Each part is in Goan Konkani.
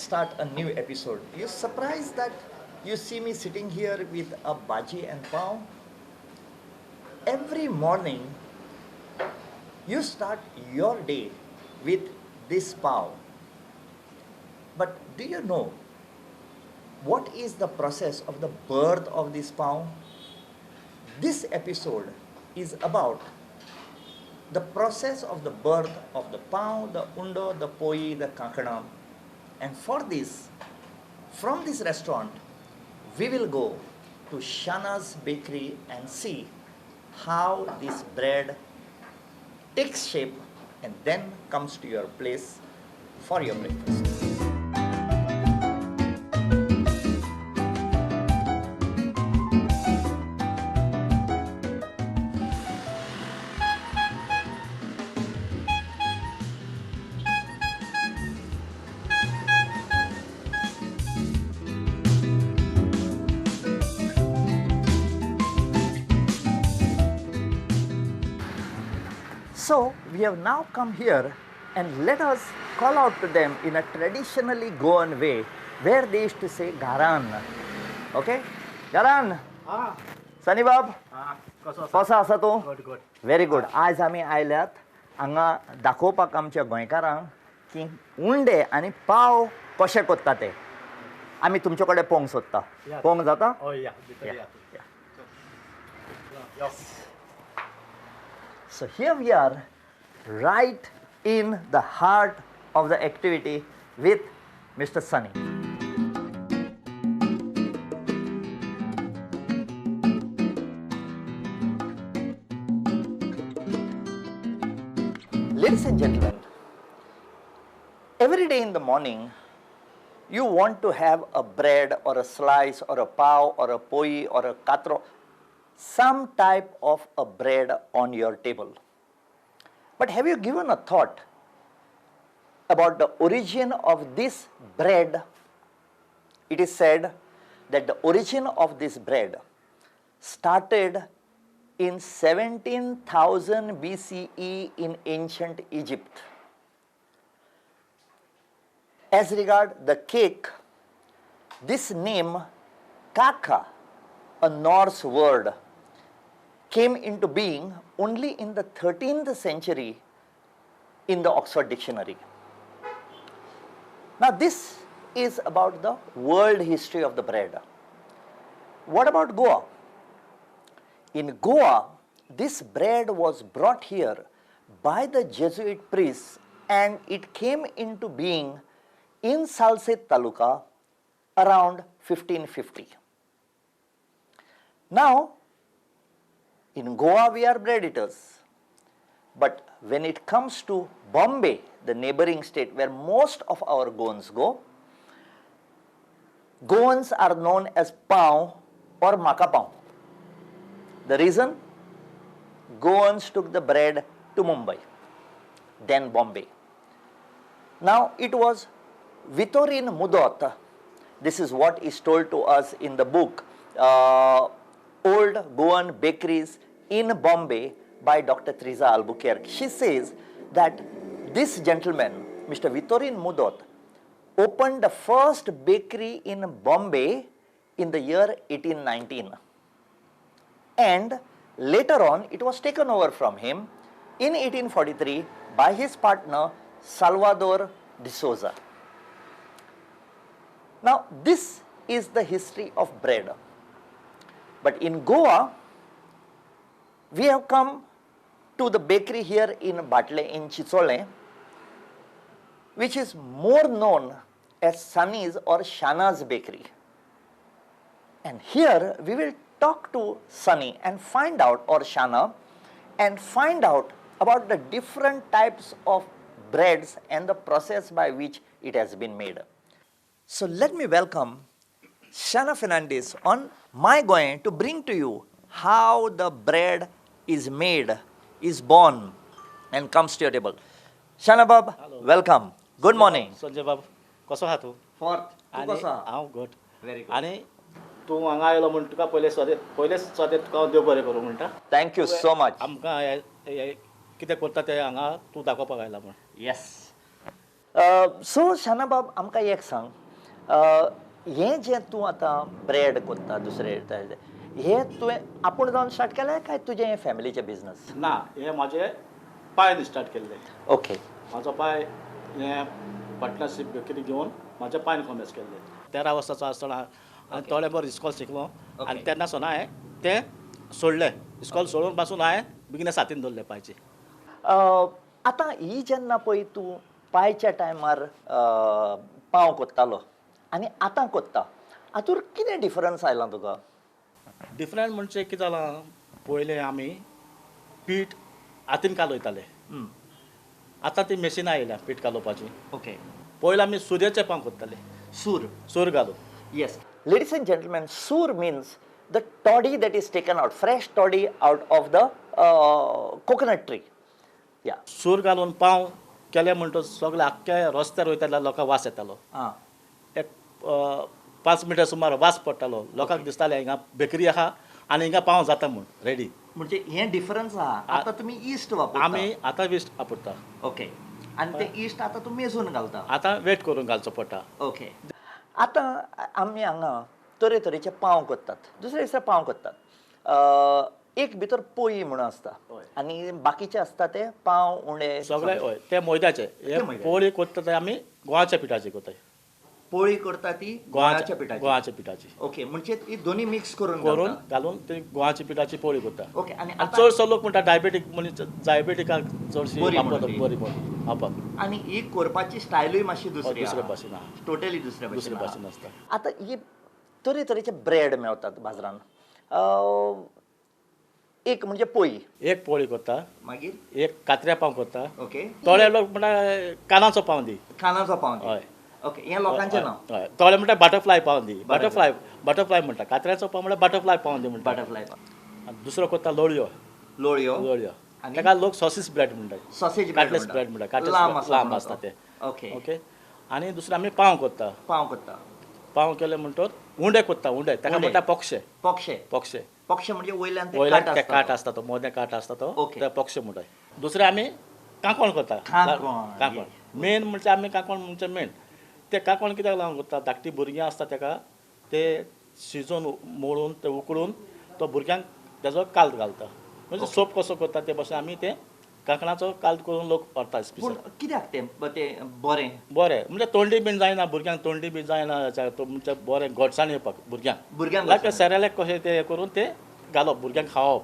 start a new episode. You surprised that you see me sitting here with a bhaji and pav? Every morning you start your day with this pav. But do you know what is the process of the birth of this pav? This episode is about the process of the birth of the pav, the undo, the poi, the kankana. And for this, from this restaurant, we will go to Shana's bakery and see how this bread takes shape and then comes to your place for your breakfast. So we have now come here and let us call out to them in a traditionally Goan way where they used to say Garan. Okay? Garan! Sunny बाब, कसो? कसो आसा तूं? Good, good. Very good. आज आमी आयल्यात हांगा दाखोवपाक आमच्या गोंयकारांक की उंडे आनी पाव कशे करता ते. आमी तुमचे कडेन पळोवंक सोदता. या. पळोवंक जाता? हय, या भितर या. Yeah. So here we are, right in the heart of the activity with Mr. Sunny. Ladies and gentlemen, every day in the morning, you want to have a bread or a slice or a pav or a poi or a katro, some type of a bread on your table. But have you given a thought about the origin of this bread? It is said that the origin of this bread started in 17,000 BCE in ancient Egypt. As regard the cake, this name kaka, a Norse word, came into being only in the 13th century in the Oxford Dictionary. Now this is about the world history of the bread. What about Goa? In Goa, this bread was brought here by the Jesuit priests and it came into being in Salcete Taluka around 1550. Now, in Goa we are bread eaters, but when it comes to Bombay, the neighboring state where most of our Goans go, Goans are known as pav or maka pav. The reason? Goans took the bread to Mumbai, then Bombay. Now it was Vitorin Mudot. This is what is told to us in the book, Old Goan Bakeries in Bombay by Dr. Teresa Albuquerque. She says that this gentleman, Mr. Vitorin Mudot, opened the first bakery in Bombay in the year 1819. And later on, it was taken over from him in 1843 by his partner Salvador de Souza. Now, this is the history of bread. But in Goa, we have come to the bakery here in Bhatle in Chicholi, which is more known as Sunny's or Shana's Bakery. And here we will talk to Sunny and find out, or Shana, and find out about the different types of breads and the process by which it has been made. So let me welcome Shana Fernandez on My Goem to bring to you how the bread is made, is born, and comes to your table. Shana Bab, Hello. Welcome. Good morning. Sanjay बाब, कसो आहा तूं? Fourth. आनी हांव घट. Very good. आनी तूं हांगा आयलो म्हूण तुका पयले स्वादेत, पयलेच स्वादेत तुका हांव देव बरें करूं म्हणटा. Thank you so much. आमकां हें कितें करता तें हांगा तूं दाखोवपाक आयला म्हूण. Yes. सो शानाबाब, आमकां एक सांग, हें जें तूं आतां ब्रेड कोत्ता दुसरें हें तुवें आपूण जावन स्टार्ट केलें काय तुजें हें फॅमिलीचें बिजनस? ना, हें म्हाजें पायन स्टार्ट केल्लें. म्हाजो पाय हें पार्टनरशीप बेकरी घेवन म्हाज्या पायन कॉमर्स केल्लें. 13 वर्साचो आसतना आनी थोडे बरें इस्कॉल शिकलो आनी तेन्ना सावन हांवें तें सोडलें. इस्कॉल सोडून पासून हांवें बिजनेस हातीन दवरलें पायचे. आतां ही जेन्ना पळय तूं पायच्या टायमार पांव कोत्तालो आनी आतां कोत्ता, हातूंत कितें डिफरन्स आयला तुका? डिफरंट म्हणजे कितें जालां, पयलें आमी पीठ हातीन कालयताले, आतां ती मॅशिनां आयल्या पीठ कालोवपाची. पयलीं आमी सुरयेचे पांव करताले. सूर. सूर घालून. Yes. Ladies and gentlemen, sur means the toddy that is taken out, fresh toddy out of the coconut tree. Yeah. सूर घालून पांव केले म्हणटच सगळे आख्ख्या रस्त्यार वयताले लोकांक वास येतालो. एक 5 मिटर सुमार वास पडटालो. लोकांक दिसतालें हिंगा बेकरी आहा आनी हिंगा पांव जाता म्हूण रेडी. म्हणजे हें डिफरन्स आहा. आतां तुमी इस्ट वापरता. आमी आतां इस्ट वापरता. ओके. आनी ते इस्ट आतां तूं मेजून घालता. आतां वेट करून घालचो पडटा. ओके. आतां आमी हांगा तरेतरेचे पांव करतात, दुसरे दिसा पांव करतात. एक भितर पोळी म्हणून आसता आनी बाकीचे आसता ते पांव उंडे सगळे. हय, ते मैद्याचे. हे पोळी करता ते आमी गोवाच्या पिठाची करता. पोळी करता ती गोवाच्या पिठाची. गोवाच्या पिठाची. ओके, म्हणजे ही दोन्ही मिक्स करून करून घालून ती गोवाच्या पिठाची पोळी करता. ओके. आनी चडसो लोक म्हणटा डायबेटीक मनीस, डायबेटिकाक चडशी वापरता बरी खावपाक. आनी ही करपाची स्टायलूय मातशी दुसरी, दुसरे भाशेन, टोटली दुसरे दुसरे भाशेन आसता. आतां ही तरेतरेचे ब्रेड मेळतात बाजारान. एक म्हणजे पोळी, एक पोळी करता, मागीर एक कात्र्या पाव करता. ओके. थोडे लोक म्हणटा कानाचो पाव दी. कानाचो पाव दी. हय. ओके, हें लोकांचें नांव. हय. थोडे म्हणटा बटरफ्लाय पाव दी. बटरफ्लाय, बटरफ्लाय म्हणटा. कात्र्याचो पाव म्हणल्यार बटरफ्लाय पाव दी म्हणटा. बटरफ्लाय पाव. दुसरो करता लोळयो. लोळयो. लोळयो ताका लोक सॉसीस ब्रेड म्हणटा. सॉसेज काटलेस ब्रेड म्हणटा. काटलेस लांब आसता ते. ओके. ओके. आनी दुसरें आमी पाव करता. पाव करता. पाव केले म्हणटच उंडे करता. उंडे ताका म्हणटा पोक्षे. पोक्षे. पोक्षे. पोक्षे म्हणजे वयल्यान ते काट आसता तो, मोदें काट आसता तो, ते पोक्षे म्हणटा. दुसरें आमी कांकण करता. कांकण मेन म्हणजे आमी कांकण म्हणजे मेन ते कांकण कित्याक लागून करता, धाकटी भुरगीं आसता ताका ते शिजोवन मोडून ते उकडून तो भुरग्यांक तेजो काल घालता. म्हणजे सोप कसो करता ते भशेन आमी ते कांकणाचो काल करून लोक व्हरता स्पेशल. कित्याक तें बरें बरें म्हणजे तोंडी बीन जायना भुरग्यांक, तोंडी बी जायना म्हणजे बरें गोडसाण येवपाक भुरग्यांक. भुरग्यांक लायक सेरेलेक कशें तें करून ते घालप भुरग्यांक खावप.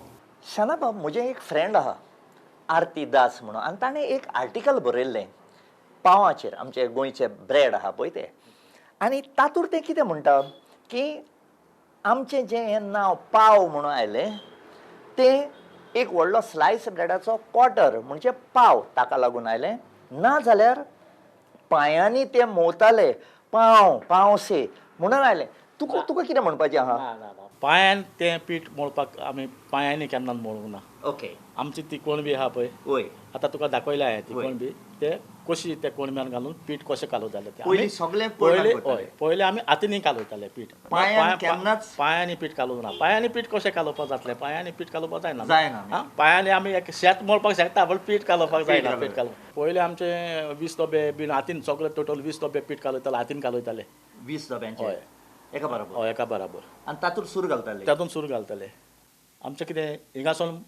शानाबाब, म्हजें एक फ्रेंड आहा आरती दास म्हणून, आनी ताणें एक आर्टिकल बरयल्लें पावाचेर, आमचे गोंयचे ब्रेड आहा पळय ते. आनी तातूंत तें कितें म्हणटा की आमचें जें हें नांव पाव म्हणून आयलें तें एक व्हडलो स्लायस ब्रेडाचो क्वॉर्टर म्हणजे पाव ताका लागून आयलें, ना जाल्यार पांयांनी ते मोवताले पाव पावसे म्हणून आयलें. तुका तुका कितें म्हणपाचें आहा? ना ना ना, पांयान तें पीठ मोडपाक आमी पांयांनी केन्ना मोडूंक ना. ओके. आमची ती कोणबी आहा पळय, वय आतां तुका दाखयल्या हांवें ती कोणबी, ते कशी ते कोणब्यान घालून पीठ कशें कालयताले ते पयलीं सगळें. पयलीं हय, पयलीं आमी हातींनी कालयताले पीठ. केन्नाच पांयांनी पीठ कालोवंक ना. पांयांनी पीठ कशें कालोवपाक जातलें? पांयांनी पीठ कालोवपाक जायना. जायना. पांयांनी आमी एक शेत मोडपाक शकता पूण पीठ कालोवपाक जायना. पीठ कालोवपाक पयलीं आमचे 20 डबे बीन हातीन सगळे टोटल 20 डबे पीठ कालयताले, हातीन कालयताले. 20 डब्यांचे? हय, एका बराबर. हय, एका बराबर. आनी तातूंत सूर घालताले. तातूंत सूर घालताले. आमचें कितें हिंगासून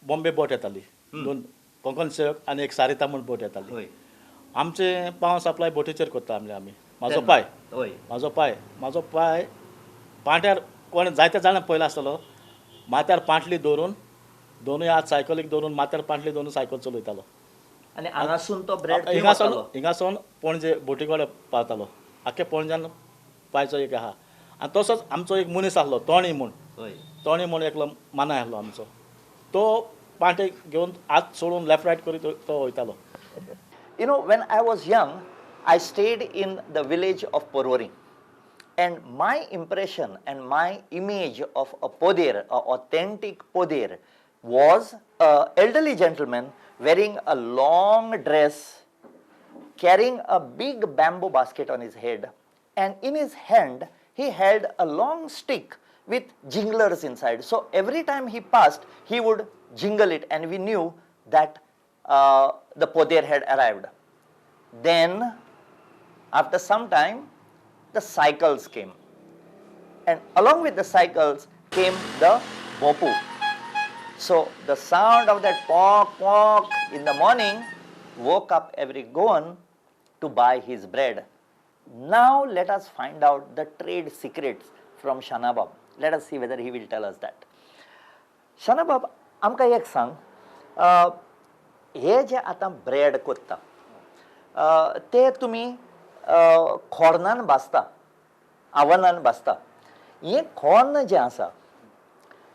बॉम्बे बोट येताली, 2 कोंकण सेवक आनी एक सारिता म्हूण बोट येताली. आमचे पाव सप्लाय बोटीचेर करता आमी. म्हाजो पाय, म्हाजो पाय, म्हाजो पाय पांट्यार कोण जायते जाणां पयलो आसतलो, माथ्यार पांटली दवरून दोनूय हात सायकलीक दवरून माथ्यार पांटली दवरून सायकल चलयतालो. आनी हांगासून तो ब्रेड हिंगासून हिंगासून पणजे बोटी कडेन पावतालो. आख्खे पणज्यान पायचो एक आहा. आनी तसोच आमचो एक मनीस आसलो तोणी म्हूण, तोणी म्हूण एकलो मानाय आसलो आमचो, तो पांटे घेवन हात सोडून लेफ्ट रायट करीत तो वयतालो. You know, when I was young, I stayed in the village of Porvorim, and my impression and my image of a poder, a authentic poder, was an elderly gentleman wearing a long dress, carrying a big bamboo basket on his head, and in his hand he held a long stick with jinglers inside. So every time he passed, he would jingle it, and we knew that the poder had arrived. Then After some time the cycles came and along with the cycles came the bhopu. So the sound of that ponk ponk in the morning woke up every Goan to buy his bread. Now let us find out the trade secrets from Shanabab. Let us see whether he will tell us that. Shanabab, आमकां एक सांग, हे जे आतां ब्रेड कोत्ता ते तुमी खोर्नान भाजता, आवनान भाजता, हें खोर्न जें आसा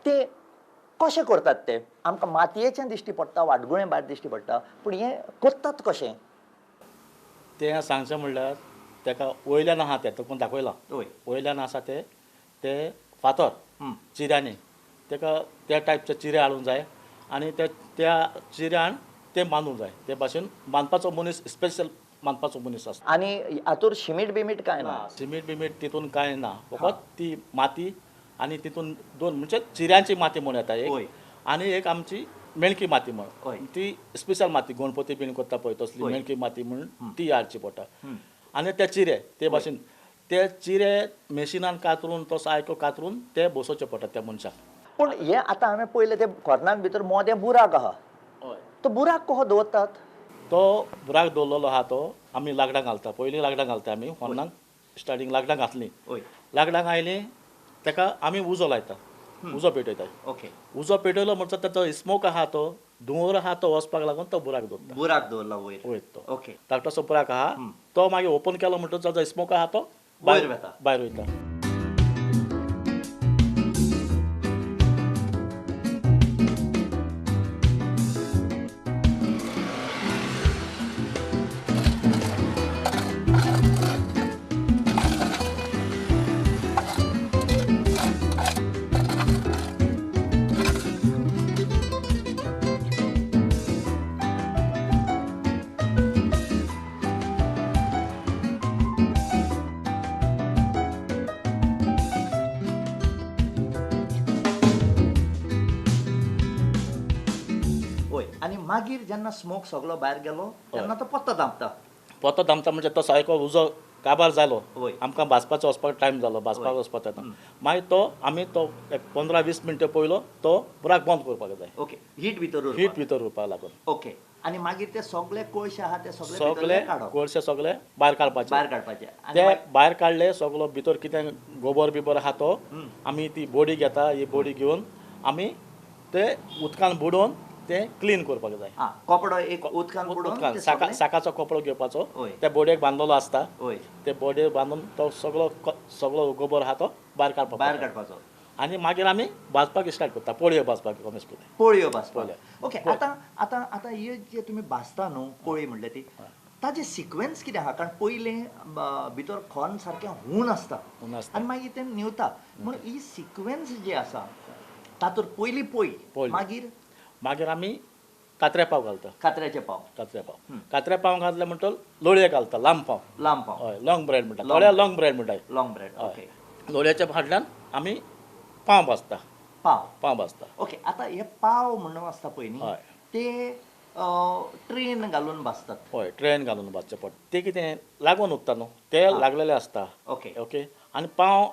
तें कशें करतात ते? आमकां मातयेचें दिश्टी पडटा, वाटगुळें भायर दिश्टी पडटा, पूण हें करतात कशें? तें सांगचें म्हणल्यार तेका वयल्यान आहा तें तुका दाखयलां, वयल्यान आसा ते ते फातर चिऱ्यांनी तेका त्या टायपचे चिरे हाडूंक जाय आनी ते त्या चिऱ्यान ते बांदूंक जाय. ते भाशेन बांदपाचो मनीस स्पेशल बांदपाचो मनीस आसता. आनी हातूर शिमीट बिमीट कांय ना? सिमीट बिमीट तितून कांय ना, फकत ती माती आनी तितून दोन म्हणजे चिऱ्यांची माती म्हूण येता एक, आनी एक आमची मेणकी माती म्हण, ती स्पेशल माती गणपती बीन करता पळय तसली मेणकी माती म्हण ती हाडची पडटा. आनी ते चिरे ते भाशेन ते चिरे मेशिनान कातरून तो सारको कातरून ते बसोवचे पडटा त्या मनशाक. पूण हे आतां हांवें पळयलें ते खोर्नान भितर मोदें बुराक आहा, तो बुराक कसो दवरतात? तो बुराक दवरलेलो आहा तो आमी लाकडां घालता, पयलीं लाकडां घालता आमी खोर्नाक स्टार्टींग लाकडां घातलीं, लाकडां आयलीं ताका आमी उजो लायता, उजो पेटयता. ओके, उजो पेटयलो म्हणटा ताचो स्मोक आहा तो धुंवर आहा तो वचपाक लागून तो बुराक दवरता, बुराक दवरला वयर वयर तो. ओके, धाकटोसो बुराक आहा तो मागीर ओपन केलो म्हणटच जो स्मोक आहा तो वयर वता, भायर वयता. आनी मागीर जेन्ना स्मोक सगलो भायर गेलो तेन्ना तो पोत्तो दामता, पोत्तो दामता म्हणजे तो सारको उजो काबार जालो, आमकां भाजपाचो वचपाक टायम जालो, भाजपाक वचपाक जाता. मागीर तो आमी तो एक 15-20 मिनटां पयलो तो बुराक बंद करपाक जाय. ओके, हीट भितर, हीट भितर उरपाक लागून. ओके, आनी मागीर ते सगळे कोळशे आहा ते सगळे कोळशे सगळे भायर काडपाचे, भायर काडपाचे. ते भायर काडले सगलो भितर कितें गोबर बिबर आहा तो आमी ती बोडी घेता, ही बोडी घेवन आमी ते उदकान बुडोवन ते क्लीन करपाक जाय. कपडो एक उदकान बुडोवन, साकाचो कपडो घेवपाचो, त्या बोडयेक बांदलेलो आसता, ते बोडयेक बांदून तो सगळो सगळो गोबर आहा तो भायर काडपाक, भायर काडपाचो. आनी मागीर आमी भाजपाक स्टार्ट करता, पोळयो भाजपाक कमीच करता, पोळयो भाजपाक. ओके, आतां आतां आतां हे जे तुमी भाजता न्हू पोळी म्हणल्या ती, ताजे सिक्वेन्स कितें आहा? कारण पयलें भितर खोन सारकें हून आसता आनी मागीर तें न्हिवता, म्हणून ही सिक्वेन्स जी आसा तातूंत पयलीं पोळी, मागीर मागीर आमी कात्र्या पाव घालता, कात्र्याचे पाव, कात्र्या पाव, कात्र्या पाव घातले म्हणटो लोळये घालता, लांब पाव, लांब पाव, हय, लॉंग ब्रेड म्हणटा, थोड्या लॉंग ब्रेड म्हणटा, लॉंग ब्रेड. ओके, लोळयाच्या फाटल्यान आमी पाव भाजता, पाव, पाव भाजता. ओके, आतां हे पाव म्हणून आसता पळय न्ही, ते ट्रेन घालून भाजतात? हय, ट्रेन घालून भाजचे पडटा. ते कितें लागून उरता न्हू, तेल लागलेलें आसता. ओके, ओके, आनी पाव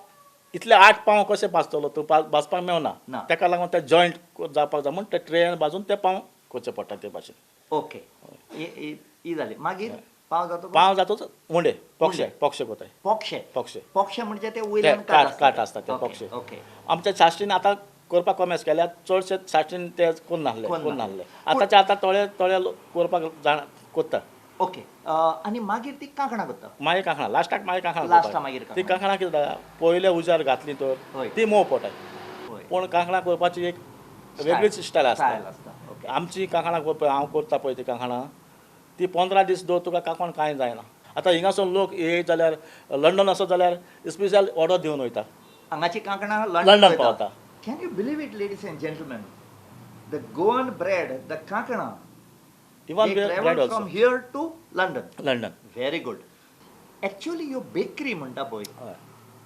इतले 8 पाव कशें भाजतलो तूं, भाजपाक मेळना, ताका लागून ते जॉयंट जावपाक जाय म्हूण ते ट्रेन भाजून ते पाव करचे पडटा ते भाशेन. ओके, ही जाली. मागीर पाव जातो, पाव जातोच उंडे, पोक्षे, पोक्षे कोताय, पोक्षे, पोक्षे, पोक्षे म्हणजे ते वयल्यान काट आसता ते पोक्षे. ओके, आमच्या साश्टीन आतां करपाक कॉमेस केल्यार चडशे साश्टीन ते कोण नासले, कोण नासले. आतांचे आतां थोडे थोडे करपाक जाणा कोत्ता. ओके, आनी मागीर ती कांकणां करता, मागीर कांकणां लास्टाक, मागीर कांकणां, लास्टाक मागीर ती कांकणां कितें जाता, पयले उजार घातली तर ती मोव पडटाय, पूण कांकणां करपाची एक वेगळीच स्टायल आसता. आमची कांकणां करपा हांव करता पळय ती कांकणां, ती 15 दीस दवर तुका कांकण कांय जायना. आतां हिंगासून लोक येयत जाल्यार लंडन आसत जाल्यार स्पेशल ऑर्डर दिवन वयता, हांगाची कांकणां लंडन पावता. Can you believe it ladies and gentlemen, the Goan bread, the kankanam, Even they travel from here to London. London. Very good. Actually, ह्यो बेकरी म्हणटा पळय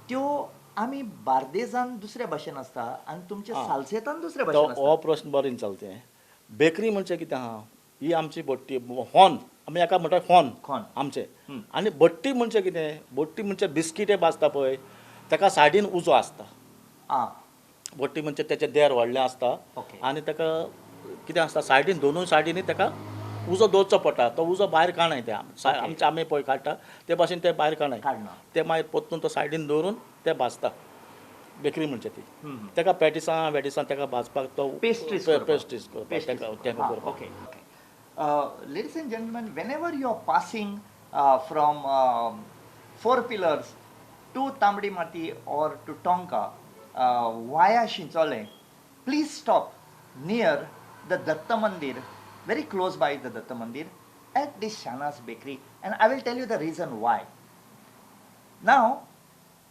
त्यो आमी बार्देजान दुसऱ्या भाशेन आसता आनी तुमच्या सालसेतान दुसऱ्या भाशेन आसता. हो प्रश्न बरो चलते. बेकरी म्हणजे कितें आहा, ही आमची भट्टी हॉर्न, आमी एका म्हणटा खोन खोन. आमचें. आनी भट्टी म्हणजे कितें, भट्टी म्हणजे बिस्किटे भाजता पळय ताका सायडीन उजो आसता. भट्टी म्हणजे तेचें देर व्हडलें आसता आनी ताका कितें आसता सायडीन दोनूय सायडीनी ताका उजो दवरचो पडटा. तो उजो भायर काडनाय ते आमचे आमी पळय काडटा ते भाशेन ते भायर काडनाय, ते मागीर परतून तो सायडीन दवरून ते भाजता. बेकरी म्हणजे ती ताका पॅटिसां वेटिसां ताका भाजपाक तो पेस्ट्रीज पेस्ट्रीज करपाक. Okay. Ladies and gentlemen, whenever you are passing from Four Pillars to Tambdi Mati or to Tonka via Chinchole, please stop near the Datta Mandir, very close by the Datta Mandir, at this Shana's Bakery, and I will tell you the reason why. Now,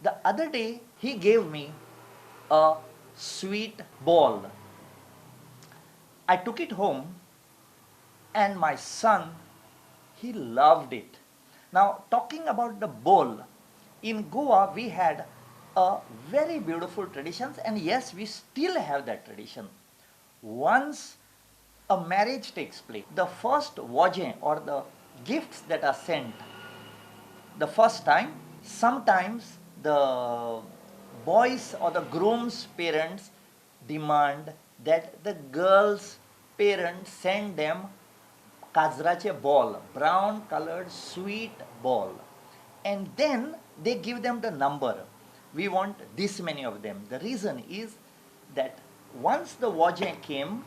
the other day he gave me a sweet ball. I took it home and my son, he loved it. Now, talking about the bowl, in Goa we had a very beautiful traditions, and yes, we still have that tradition. Once a marriage takes place, the first waje or the gifts that are sent the first time, sometimes the boys or the groom's parents demand that the girl's parents send them kajrache ball, brown colored sweet ball, and then they give them the number. We want this many of them. The reason is that once the waje came,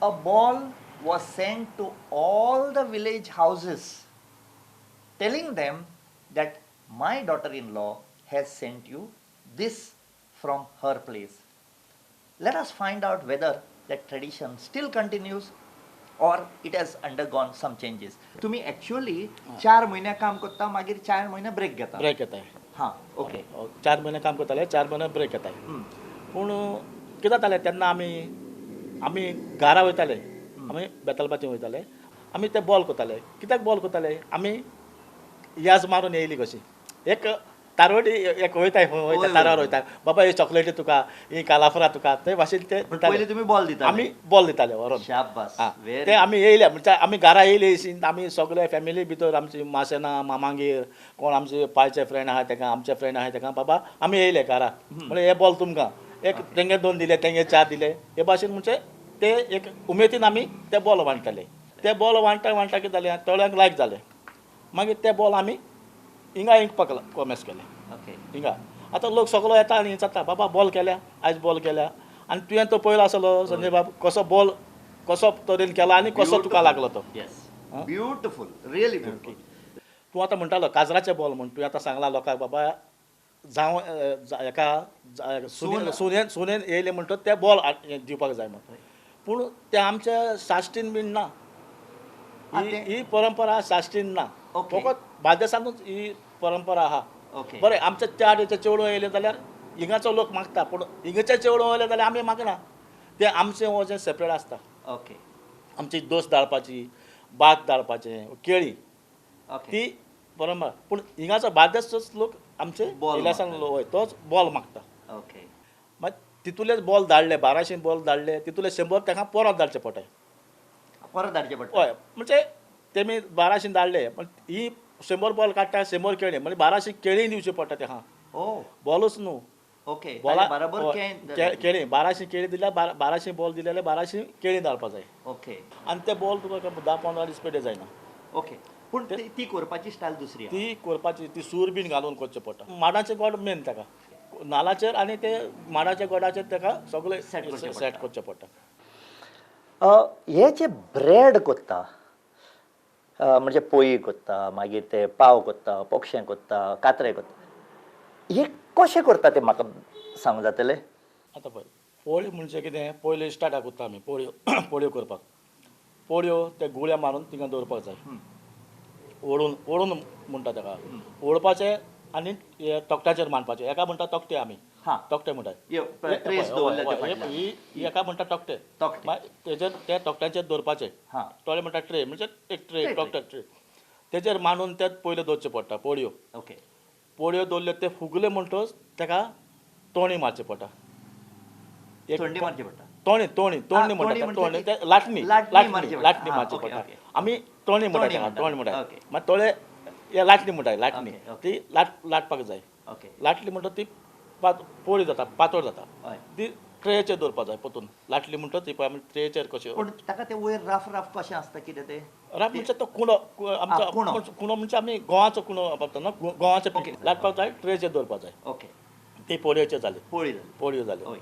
a ball was sent to all the village houses telling them that my daughter-in-law has sent you this from her place. Let us find out whether that tradition still continues or it has undergone some changes. तुम्ही actually 4 महिने काम करता, मागीर 4 महिने ब्रेक घेता. ब्रेक घेता. हां, ओके. 4 महिने काम करताले, 4 महिने ब्रेक घेता. पूण कितें जातालें तेन्ना आमी आमी घरा वयताले, आमी बेतालबाती वयताले, आमी ते बॉल करताले. कित्याक बॉल करताले? आमी याज मारून येयली कशी एक तारवटी एक वयता वयता तारावर वयता, बाबा ही चॉकलेटी तुका, ही कालाफरां तुका, ते भाशेन ते पयलीं तुमी बॉल दिताले. आमी बॉल दिताले व्हरोन. शाबास. ते आमी येयले म्हणजे आमी घरा येयले आमी सगळे फॅमिली भितर आमची माशेना मामागेर कोण आमचे पायचे फ्रेंड आहा तेका, आमचे फ्रेंड आहा तेका, बाबा आमी येयले घरा म्हणजे हे बॉल तुमकां, एक तेंगे 2 दिले तेंगे 4 दिले, हे भाशेन म्हणजे ते एक उमेदीन आमी ते बॉल वांट्टाले. ते बॉल वांट्टा वांट्टा कितें जालें, थोड्यांक लायक जालें, मागीर ते बॉल आमी हिंगा इंकपाक कॉमेस केलें. ओके. हिंगा आतां लोक सगळो येता आनी जाता, बाबा बॉल केल्या आयज बॉल केल्या, आनी तुवें तो पयलो आसलो संजय बाब कसो बॉल कसो तरेन केला आनी कसो तुका लागलो तो. येस, ब्युटिफूल, रियली ब्युटिफूल. तूं आतां म्हणटालो काजराचे बॉल म्हूण, तुवें आतां सांगलां लोकांक बाबा जावं हेका सुनेन सुनेन येयलें म्हणटच ते बॉल दिवपाक जाय म्हण. पूण ते आमच्या साश्टीन बीन ना, ही परंपरा साश्टीन ना, फकत बार्देसानूच ही परंपरा आहा. बरें, आमच्या 4 चेडूं येयलें जाल्यार हिंगाचो लोक मागता, पूण हिंगाचे चेडूं येयलें जाल्यार आमी मागना, तें आमचें वजें सेपरेट आसता. ओके. आमची दोस दाळपाची, बाग दाळपाचें, केळी, ती परंपरा. पूण हिंगाचो बार्देसचोच लोक आमचे इलासान हय तोच बॉल मागता. ओके. मागीर तितूलेच बॉल धाडले, 1200 बॉल धाडले, तितूले 100 ताका परत धाडचे पडटा. परत धाडचे पडटा. हय, म्हणजे तेमी 1200 धाडले, पण ही 100 बॉल काडटा, 100 केळी, म्हणजे 1200 केळी दिवची पडटा तेका. बॉलूच न्हू. ओके. बॉला बरोबर केळी 1200 केळी दिल्यार 1200 बॉल दिले जाल्यार 1200 केळी धाडपा जाय. ओके. आनी ते बॉल तुका 10-15 दीस पेडे जायना. ओके. पूण ती कोरपाची स्टायल दुसरी, ती कोरपाची ती सूर बीन घालून करचें पडटा. माडाचें गोड मेन ताका, नालाचेर आनी ते माडाच्या गोडाचेर ताका सगळें सेट करचें पडटा. हे जे ब्रेड कोत्ता म्हणजे पोळी कोत्ता, मागीर ते पाव कोत्ता, पोक्षें कोत्ता, कात्रे कोत्ता, हे कशें करता ते म्हाका सांगूं जातलें? आतां पळय, पोळी म्हणजे कितें, पयलीं स्टार्टाक करता आमी पोळयो. पोळयो करपाक पोळयो ते गुळ्या मारून थिंगा दवरपाक जाय, ओडून ओडून म्हणटा ताका, ओडपाचें आनी तकट्याचेर मांडपाचें. एका म्हणटा तकटे, आमी तकटे म्हणटा, ही एका म्हणटा तकटे, तेजेर त्या तकट्यांचेर दवरपाचें. थोडे म्हणटा ट्रे, म्हणजे एक ट्रे, तकटे ट्रे, तेजेर मांडून ते पयल्यो दवरच्यो पडटा पोळयो. ओके. पोळयो दवरल्यो ते फुगले म्हणटच ताका तोणी मारचें पडटा. थंडी मारची पडटा. तोणी तोणी तोणी म्हणटा, तोणी लाटणी लाटणी लाटणी मारची पडटा. आमी तोणी म्हणटा, तोणी म्हणटा. मागीर तोळे हे लाटणी म्हणटा, लाटणी ती लाटपाक जाय. लाटली म्हणटा ती पोळी जाता, पातळ जाता, ती ट्रेचेर दवरपाक जाय. परतून लाटली म्हणटा ती पळय आमी ट्रेचेर कशें, पूण ताका ते वयर राफ राफ कशें आसता कितें तें राफ म्हणजे तो कुंडो, आमचो कुंडो म्हणजे आमी गोवाचो कुंडो वापरता न्हू, गोवाचें पीठ लाटपाक जाय, ट्रेचेर दवरपाक जाय. ओके, ती पोळयेच्यो जाल्यो, पोळी जाली, पोळयो जाल्यो.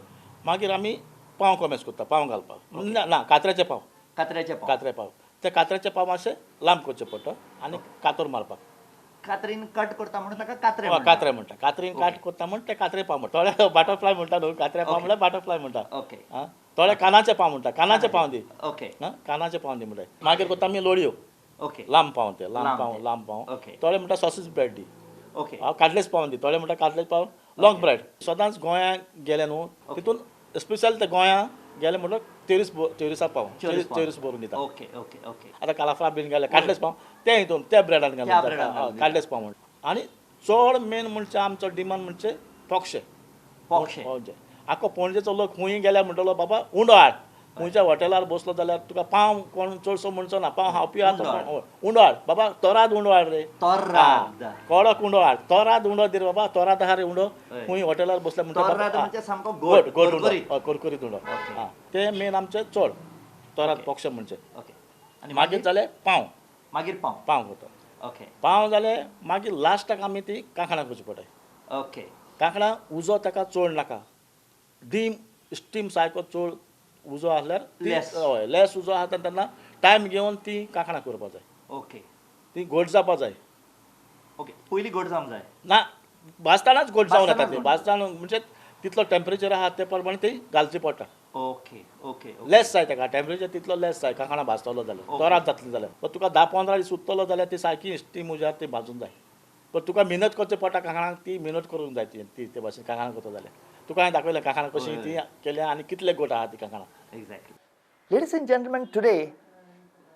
मागीर आमी पांव कोमेस करता, पांव घालपाक ना ना कात्र्याचे पांव, कात्र्याचे पांव, कात्रे पांव. ते कात्र्याचे पांव मातशे लांब करचे पडटा आनी कातर मारपाक, कात्रीन कट करता म्हणून ताका कात्रे कात्रे म्हणटा, कात्रीन कट करता म्हण ते कात्रे पांव म्हणटा. थोडे बटरफ्लाय म्हणटा न्हू, कात्रे पांव म्हणल्यार बटरफ्लाय म्हणटा. ओके, आं, थोडे कानाचे पांव म्हणटा, कानाचे पांव दी. ओके, कानाचे पांव दी म्हणटा. मागीर करता आमी लोळयो. ओके, लांब पांव, ते लांब पांव, लांब पांव. थोडे म्हणटा सॉसेज ब्रेड दी. ओके, हांव काटलेच पांव दी, थोडे म्हणटा काटलेच पांव लॉंग ब्रेड. सदांच गोंयांत गेले न्हू तितून स्पेशल ते गोंयांत गेले म्हणल्यार तेरीस तेरीसा पाव, तेरीस भरून दिता. Okay okay okay. आतां कालाफ्रा बीन गेले काटलेच पाव ते हितून त्या ब्रेडान घालून काटलेच पाव म्हणटा. आनी चड मेन म्हणजे आमचो डिमांड म्हणजे पोक्षे, पोक्षे. आख्खो पणजेचो लोक खूंय गेल्यार म्हणटलो बाबा उंडो हाड. खंयच्या हॉटेलार बसलो जाल्यार तुका पाव कोण चडसो म्हणचो ना, पाव खावपी आहा, उंडो हाड बाबा, तोराद उंडो हाड रे, तोराद कडक उंडो हाड, तोराद उंडो दी रे बाबा, तोराद आहा रे उंडो. खंय हॉटेलार बसले म्हणटा सामको गोड गोड उंडो, करकरीत उंडो. ते मेन आमचे चड तोराद पोक्षे म्हणजे. आनी मागीर जाले पाव, मागीर पाव, पाव करता. ओके, पाव जाले मागीर लास्टाक आमी ती कांकणां करची पडटा. ओके, कांकणां उजो ताका चड नाका, डीम स्टीम सारको चड उजो आसल्यार हय लेस उजो आसा तेन्ना टायम घेवन ती कांकणां करपाक जाय. ओके, ती घट जावपाक जाय. ओके, पयलीं घट जावंक जाय ना, भाजतानाच घट जावन येता ती, भाजताना म्हणजे तितलो टेम्परेचर आसा ते प्रमाणे ती घालची पडटा. ओके ओके, लेस जाय ताका टेम्परेचर तितलो लेस जाय कांकणां भाजतलो जाल्यार, तोरात जातली जाल्यार. पण तुका 10-15 दीस उरतलो जाल्यार ती सारकी स्टीम उज्यार ती भाजूंक जाय. पण तुका मेहनत करची पडटा कांकणांक, ती मेहनत करूंक जाय ती ते भाशेन कांकणां करता जाल्यार. तुका हांवें दाखयलें कांकणां कशी ती केल्या आनी कितले गोट आहा ती कांकणां. Exactly. Ladies and gentlemen, today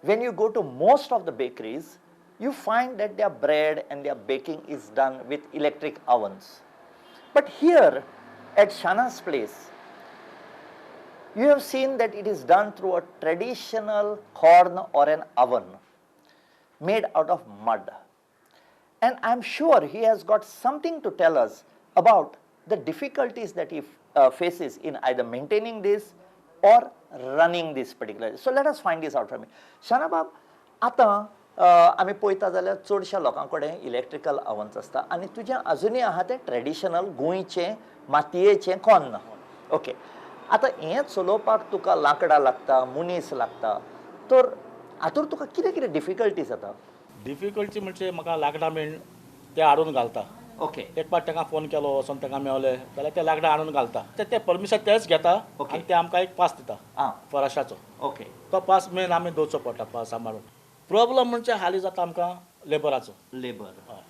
when you go to most of the bakeries, you find that their bread and their baking is done with electric ovens. But here at Shana's place, you have seen that it is done through a traditional corn or an oven made out of mud. And I am sure he has got something to tell us about the difficulties that he faces in either maintaining this or running this particular. So let us find this out from him. Shana बाब, आतां आमी पळयता जाल्यार चडश्या लोकां कडेन इलेक्ट्रिकल ovens आसता आनी तुजें अजुनूय आहा तें ट्रेडिशनल गोंयचें मातयेचें कोन्न. ओके, आतां हें चलोवपाक तुका लांकडां लागता, मनीस लागता, तर हातूंत तुका कितें कितें डिफिकल्टीज येता? डिफिकल्टी म्हणजे म्हाका लांकडां मेळ ते हाडून घालता. ओके, एक पाट ताका फोन केलो वचोन ताका मेवले जाल्यार ते लांकडां हाडून घालता, ते परमिशन तेच घेता आनी ते आमकां एक पास दिता फॉरेस्टाचो. ओके, तो पास मेन आमी दवरचो पडटा पास सांबाळून. प्रॉब्लम म्हणजे हालीं जाता आमकां लेबराचो. लेबर, हय,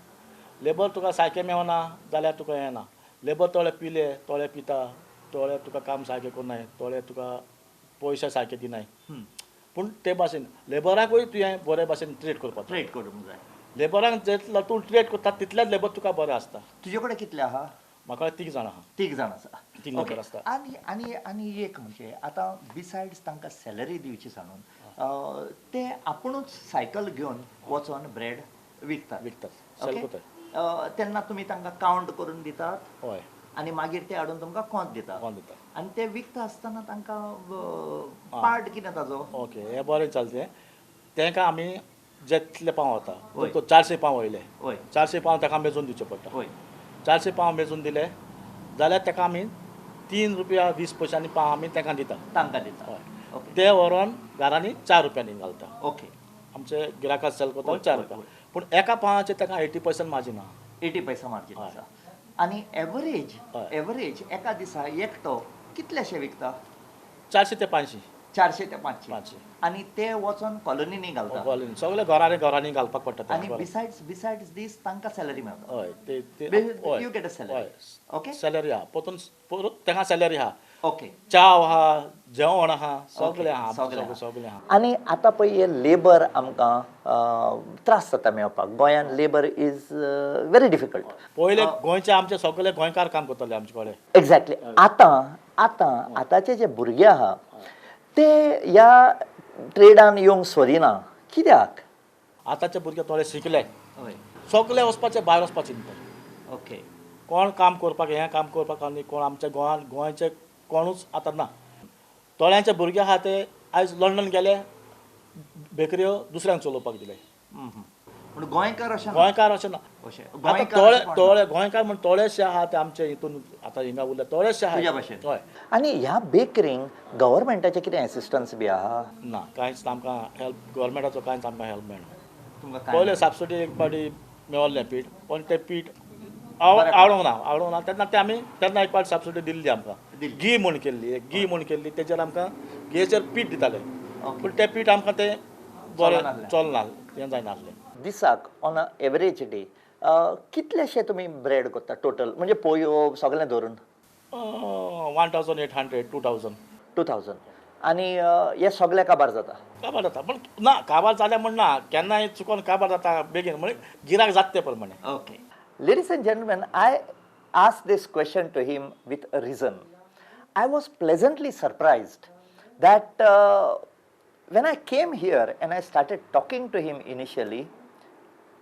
लेबर तुका सारकें मेवना जाल्यार तुका येना. लेबर थोडे पिले, थोडे पिता, थोडे तुका काम सारकें करनाय, थोडे तुका पयशे सारके दिनाय. पूण ते भाशेन लेबराकूय तुवें बरे भाशेन ट्रीट करपाक, ट्रीट करूंक जाय. लेबरांक जितलो तूं ट्रीट करता तितलेच लेबर तुका बरें आसता. तुजे कडेन कितले आहा? म्हाका 3 जाणां आहा. 3 जाणां आसा, 3 लेबर आसता. आनी आनी आनी एक म्हणजे आतां बिसायड्स तांकां सॅलरी दिवची सांगून ते आपुणूच सायकल घेवन वचोन ब्रेड विकतात, विकतात, सेल करतात. तेन्ना तुमी तांकां कावंट करून दितात? हय, आनी मागीर ते हाडून तुमकां कोंत दितात, कोंत दितात. आनी ते विकता आसतना तांकां पार्ट कितें ताजो? ओके, हें बरें चलतें. तांकां आमी जितले पाव वता तो 400 पाव वयले, 400 पाव ताका मेजून दिवचे पडटा. 400 पाव मेजून दिले जाल्यार ताका आमी 3 रुपया 20 पयशांनी पाव आमी तांकां दिता, तांकां दिता. हय, ते व्हरोन घरांनी 4 रुपयांनी घालता. ओके, आमचे गिरायकाक सेल करता 4 रुपया. पूण एका पावाचेर ताका 80% मार्जीन आहा. 80% मार्जीन आसा. आनी एवरेज, एवरेज एका दिसा एकटो कितलेशे विकता? 400 ते 500. 400 ते 500. आनी ते वचोन कॉलनीनी घालता, कॉलनी सगळे घरांनी घरांनी घालपाक पडटा. आनी बिसायड्स बिसायड्स दीस तांकां सॅलरी मेळटा. हय, ते you get a salary. Okay, salary आहा, परतून परत तांकां सॅलरी आहा. ओके, च्याव आहा, जेवण आहा, सगळें आहा, सगळें आहा. आनी आतां पळय हे लेबर आमकां त्रास जाता मेळपाक. गोंयांत लेबर is very difficult. पयले गोंयचे आमचे सगळे गोंयकार काम करताले आमचे कडेन. एग्जॅक्टली. आतां आतां आतांचे जे भुरगे आहा ते ह्या ट्रेडान येवंक सोदिना कित्याक? आतांचे भुरगे थोडे शिकले, हय, सगळे वचपाचे भायर वचपाचे चिंतता. ओके. कोण काम करपाक हें काम करपाक आनी कोण आमच्या गोंयांत गोंयचे कोणूच आतां ना. थोड्यांचे भुरगे आहा ते आयज लंडन गेले, बेकऱ्यो दुसऱ्यांक चलोवपाक दिले. पूण गोंयकार अशें ना. गोंयकार अशें ना. अशें आतां गोंयकार थोडे अशें कोण ना. थोडे गोंयकार म्हण थोडेशे आहा ते आमचे हितून आतां हिंगा उरले थोडेशे आहा. तुज्या भाशेन. हय. आनी ह्या बेकरींक गव्हर्मेंटाचें कितें एसिस्टन्स बी आहा? ना, कांयच आमकां हेल्प गव्हर्मेंटाचो कांयच आमकां हेल्प मेळना. तुमकां कांय पयले सबसिडी एक पावटी मेळिल्लें पीठ, पण तें पीठ बरें. आवडोंक ना तेन्ना तें आमी तेन्ना एक पावट सबसिडी दिल्ली आमकां. दिल्ली. घी म्हूण केल्ली, एक घी म्हूण केल्ली, तेजेर आमकां घियेचेर पीठ दिताले. पूण तें पीठ आमकां तें बरें चलनासलें. चलना, तें जायनासलें. दिसाक ऑन अ एवरेज डे कितलेशे तुमी ब्रेड करता टोटल, म्हणजे पोयो सगळें धरून? 1800, 2000. 2000. आनी हे सगळे काबार जाता? काबार जाता, पण ना काबार जालें म्हण ना, केन्नाय चुकोन काबार जाता बेगीन, म्हणजे गिराक जाता ते प्रमाणे. Okay. Ladies and gentlemen, I asked this question to him with a reason. I was pleasantly surprised that when I came here and I started talking to him initially,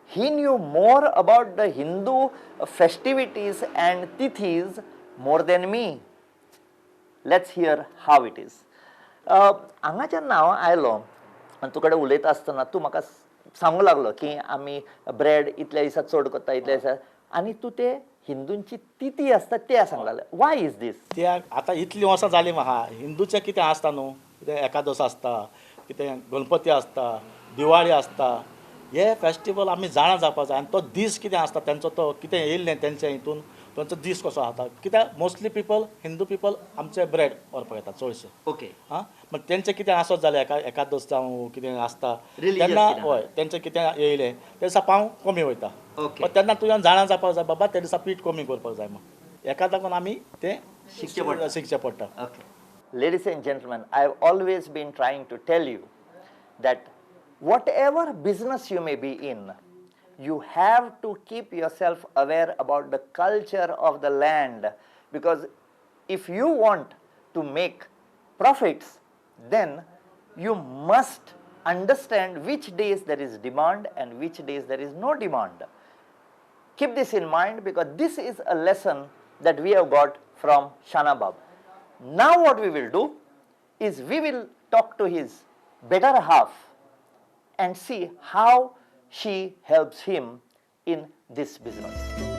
he knew more about the Hindu festivities and tithis more than me. Let's hear how it is. हांगाच्यान हांव आयलो आनी तुकडे उलयता आसतना तूं म्हाका सांगूंक लागलो की आमी ब्रेड इतल्या दिसा चड करता, इतल्या दिसा, आनी तूं ते हिंदूंची तिथी आसता ते सांगले. Why is this? ते आतां इतलीं वर्सां जालीं म्हाका, हिंदूचें कितें आसता न्हू, कितें एकादस आसता, कितें गणपती आसता, दिवाळी आसता, हे फेस्टिवल आमी जाणा जावपाक जाय. आनी तो दीस कितें आसता तेंचो, तो कितें येयल्लें तेंच्या हितून तांचो दीस कसो आसता. कित्याक मोस्टली पिपल, हिंदू पिपल आमचे ब्रेड व्हरपाक येता चडशे. आं, पण तेंचें कितें आसत जाल्यार एका एकादस जावं कितें आसता Religious तेन्ना, कितें. हय, तेंचें कितें येयलें ते दिसा पांव कमी वयता. पण तेन्ना तुज्यान जाणा जावपाक जाय, बाबा त्या दिसा पीठ कमी करपाक जाय म्हण. एका लागून आमी तें शिकचें पडटा. शिकचें पडटा. Okay. Ladies and gentlemen, I have always been trying to tell you that whatever business you may be in, you have to keep yourself aware about the culture of the land, because if you want to make profits, then you must understand which days there is demand and which days there is no demand. Keep this in mind, because this is a lesson that we have got from Shanabab. Now what we will do is we will talk to his better half and see how she helps him in this business.